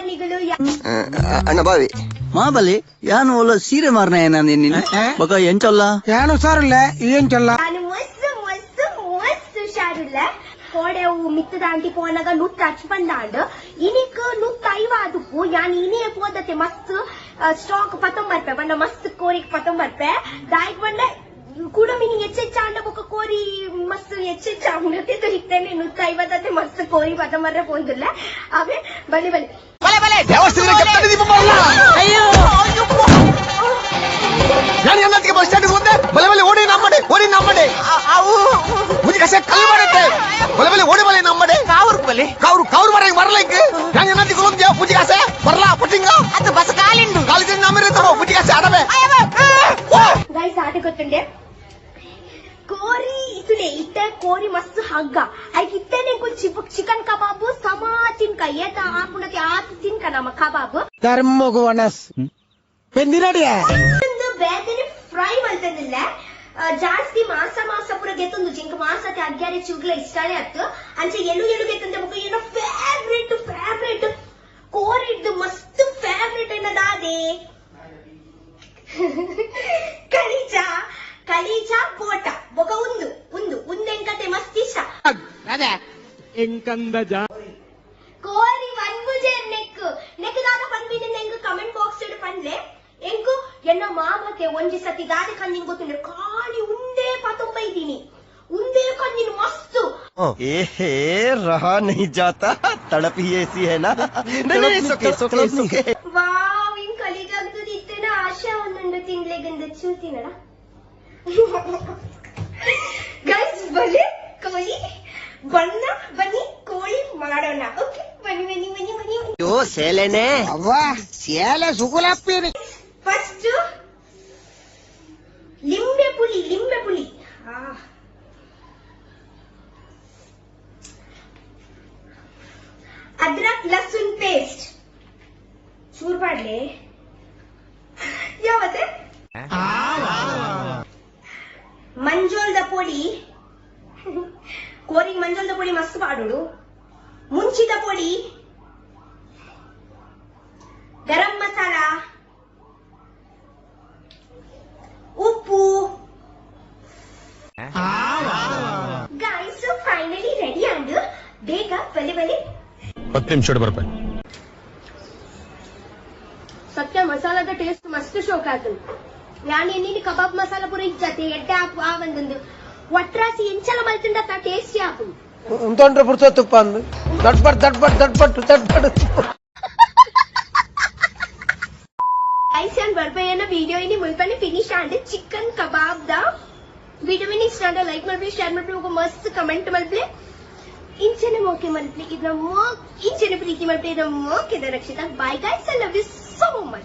ನಿಗುಲು. ಅಣ್ಣ ಬಾವಿ ಮಾಬಲಿ ಯಾನು ಒಲ್ಲ ಸೀರೆ ಮಾರನ ನಿನ್ನ ಬೊಕ ಎಂಚೊಲ್ಲ ಯಾನು ಸಾರಲ್ಲ ಏನ್ ಚೊಲ್ಲ. ನಾನು ಮಸ್ತ್ ಮಸ್ತ್ ಮಸ್ತ್ ಹುಷಾರಿಲ್ಲ. ಕೋಡೆ ಅವು ಮಿತ್ತದಾಂಟಿ ಪೋನಗ ನೂತ್ತ ಅಚ್ಪಂದಾಂಡ್ ಇನಿಕ್ 150 ಆದುಪ್ಪು. ಯಾನ್ ಇನೇ ಪೋದತೆ ಮಸ್ತ್ ಸ್ಟಾಕ್ ಪತ್ತೊಂಬರ್ಪೆ ಬಣ್ಣ ಮಸ್ತ್ ಕೋರಿಗ್ ಪತ್ತೊಂಬರ್ಪೆ ದಾಯಿಗ್ ಬಣ್ಣ ಕೂಡ ಮಿನಿ ಹೆಚ್ಚೆಚ್ಚಾಂಡ ಬೊಕ ಕೋರಿ ಮಸ್ತ್ ಹೆಚ್ಚೆಚ್ಚಾಂಡತೆ ಇತ್ತೇನೆ 150 ಮಸ್ತ್ ಕೋರಿ ಪತ್ತೊಂಬರ್ರೆ ಪೋಂದುಲ್ಲ ಅವೇ ಬಲಿ ಬಲಿ. ನಾನು ಎಲ್ಲತ್ತಿಗೆ ಬಸ್ ಸ್ಟ್ಯಾಂಡ್ ಹೋದೆ. ಬಲೆ ಬಲೆ ಓಡಿ ನಮ್ಮಡೆ, ಓಡಿ ನಮ್ಮಡೆ. ಮುಜಿ ಕಸೆ ಕಲ್ಲು ಮಾಡತ್ತೆ. ಬಲೆ ಬಲೆ ಓಡಿ ಬಲೆ ನಮ್ಮಡೆ. ಕಾವೂರ್ಗ್ ಬಲೆ. ಕೌರು ಕೌರು ಬರ ಬರಲಿಕ್ಕೆ ನಾನು ಎಲ್ಲತ್ತಿಗೆ ಹೋದ್ಯ ಮುಜಿ ಕಸೆ ಬರಲಾ ಪಟ್ಟಿಂಗ. ಅದು ಬಸ್ ಕಾಲಿಂಡು. ಕಾಲೇಜಿನ ನಮ್ಮರೆ ತಗೋ ಮುಜಿ ಕಸೆ ಅಡವೆ. ಗೈಸ್, ಆಟ ಗೊತ್ತುಂಡೆ ಕೋರಿ ಇತುಲೆ ಇತ್ತೆ ಕೋರಿ ಮಸ್ತ್ ಹಗ್ಗ ಐಕ್ ಇತ್ತೇನೆ ಚಿಕನ್ ಕಬಾಬ್ ಸಮಾ ತಿನ್ಕ ಏತ ಆಪುಣತಿ ಆತ ತಿನ್ಕ ನಮ್ಮ ಕಬಾಬ್. ಧರ್ಮಗು ವನಸ್ ಪೆಂದಿನಡಿಯ. ಒಂದು ಬೇಗನೆ ಫ್ರೈ ಮಲ್ತಂದಿಲ್ಲ. ಜಾಸ್ತಿ ಮಾಸ ಮಾಸ ಪೂರ ಗೆತ್ತೊಂದು ಜಿಂಕ್ ಮಾಸತೆ ಅಗ್ಯಾರೆ ಚುಗ್ಲ ಇಷ್ಟಾನೆ ಆತು. ಅಂಚೆ ಎಲು ಎಲು ಗೆತ್ತಂದೆ ಮುಖ ಏನೋ ಫೇವ್ರೇಟ್ ಫೇವ್ರೇಟ್ ಕೋರಿಡ್ದು ಮಸ್ತ್ ಫೇವ್ರೇಟ್ ಏನದಾದೆ ಕಲೀಜಾ ಕಲೀಜಾ ಬೋಟ ಬೊಕ ಉಂದು ಉಂದು ಉಂದೆಂಕತೆ ಮಸ್ತ್ ಇಷ್ಟ. ಕೋರಿ ವನ್ಬುಜೆ ನೆಕ್ ನೆಕ್ ದಾದ ಪನ್ಪಿನ ನೆಂಗ್ ಕಮೆಂಟ್ ಬಾಕ್ಸ್ ಇಡು ಪನ್ಲೆ. ಎಂಕು ಎನ್ನ ಮಾಮತೆ ಒಂಜಿ ಸತಿ ದಾದ ಕಂದಿನ ಗೊತ್ತುಂಡು ಖಾಲಿ ಉಂದೇ ಪತೊಂಬೈದೀನಿ ಉಂದೇ ಕಂದಿನ ಮಸ್ತ್. ए रहा नहीं जाता, तड़प ही ऐसी है ना. नहीं नहीं, सुके सुके सुके. ವಾವ್, ಇನ್ ಕಲೀಜಾಗ್ತದೆ ಇತ್ತೇನ ಆಶೆ ಒಂದುಂಡು ತಿನ್ಲೆಗಂದು ಚೂತಿನಡ. ಗೈಸ್, ಬಲೆ ಕೋಳಿ ಬಣ್ಣ ಬನ್ನಿ ಕೋಳಿ ಮಾಡೋಣ. ಓಕೆ, ಬನ್ನಿ ಬನ್ನಿ ಬನ್ನಿ ಬನ್ನಿ. ಅಯ್ಯೋ ಸೇಲೆನೆ. ಅವ್ವ ಸೇಲೆ ಸುಗುಲಪ್ಪೀನಿ. ಫಸ್ಟ್ ಲಿಂಬೆ ಪುಳಿ ಲಿಂಬೆ ಪುಳಿ ಅದ್ರಕ್ ಲಸುನ್ ಪೇಸ್ಟ್ ಚೂರ್ ಮಾಡ್ಲಿ ಯಾವತ್ತೆ ಮಂಜೋಲ್ದ ಪೊಡಿ ಕೋರಿಗೆ ಮಂಜೋಲ್ದ ಪೊಡಿ ಮಸ್ತ್ ಪಾಡೋಡು. ಮುಂಚಿದ ಪೊಡಿ, ಗರಂ ಮಸಾಲ, ಉಪ್ಪು. ಗೈಸ್, ಫೈನಲಿ ರೆಡಿ ಅಂಡ್ ಬೇಗ ಬಲೆ ಬಲೆ. 10 ನಿಮಿಷ ಬರ್ಪ. ಸತ್ಯ ಮಸಾಲದ ಟೇಸ್ಟ್ ಮಸ್ತ್ ಶೋಕ್ ಆತು. ಯಾನ್ ಎನ್ನಿನಿ ಕಬಾಬ್ ಮಸಾಲ ಪೂರ ಇಜ್ಜತೆ ಎಡ್ಡೆ ಆಪು ಆ ಒಂದೊಂದು ಒಟ್ರಾಸಿ ಎಂಚಲ ಮಲ್ತುಂಡ ಟೇಸ್ಟಿ ಆಪು. ಉಂತೊಂಡ್ರೆ ಪುರ್ಸೊತ್ತುಪ್ಪ ಅಂದು ದಡ್ಬಡ್ ದಡ್ಬಡ್ ದಡ್ಬಡ್ ದಡ್ಬಡ್. ಗೈಸ್, ಯಾನ್ ಬರ್ಪಯ್ಯನ ವಿಡಿಯೋ ಇನಿ ಮುಲ್ಪನೆ ಫಿನಿಶ್ ಆಂಡ್. ಚಿಕನ್ ಕಬಾಬ್ the video ಇಷ್ಟ ಆಂಡ ಲೈಕ್ ಮಲ್ಪಲೆ, ಶೇರ್ ಮಲ್ಪಲೆ, ಮಸ್ತ್ ಕಮೆಂಟ್ ಮಲ್ಪಲೆ. ಇಂಚನೆ ಮೋಕೆ ಮಲ್ಪಲೆ ಇದನ್ನ ಮೋ ಇಂಚನೆ ಪ್ರೀತಿ ಮಲ್ಪಲೆ ಇದನ್ನ ಮೋಕೆದ Rakshita. Bye guys, I love you so much.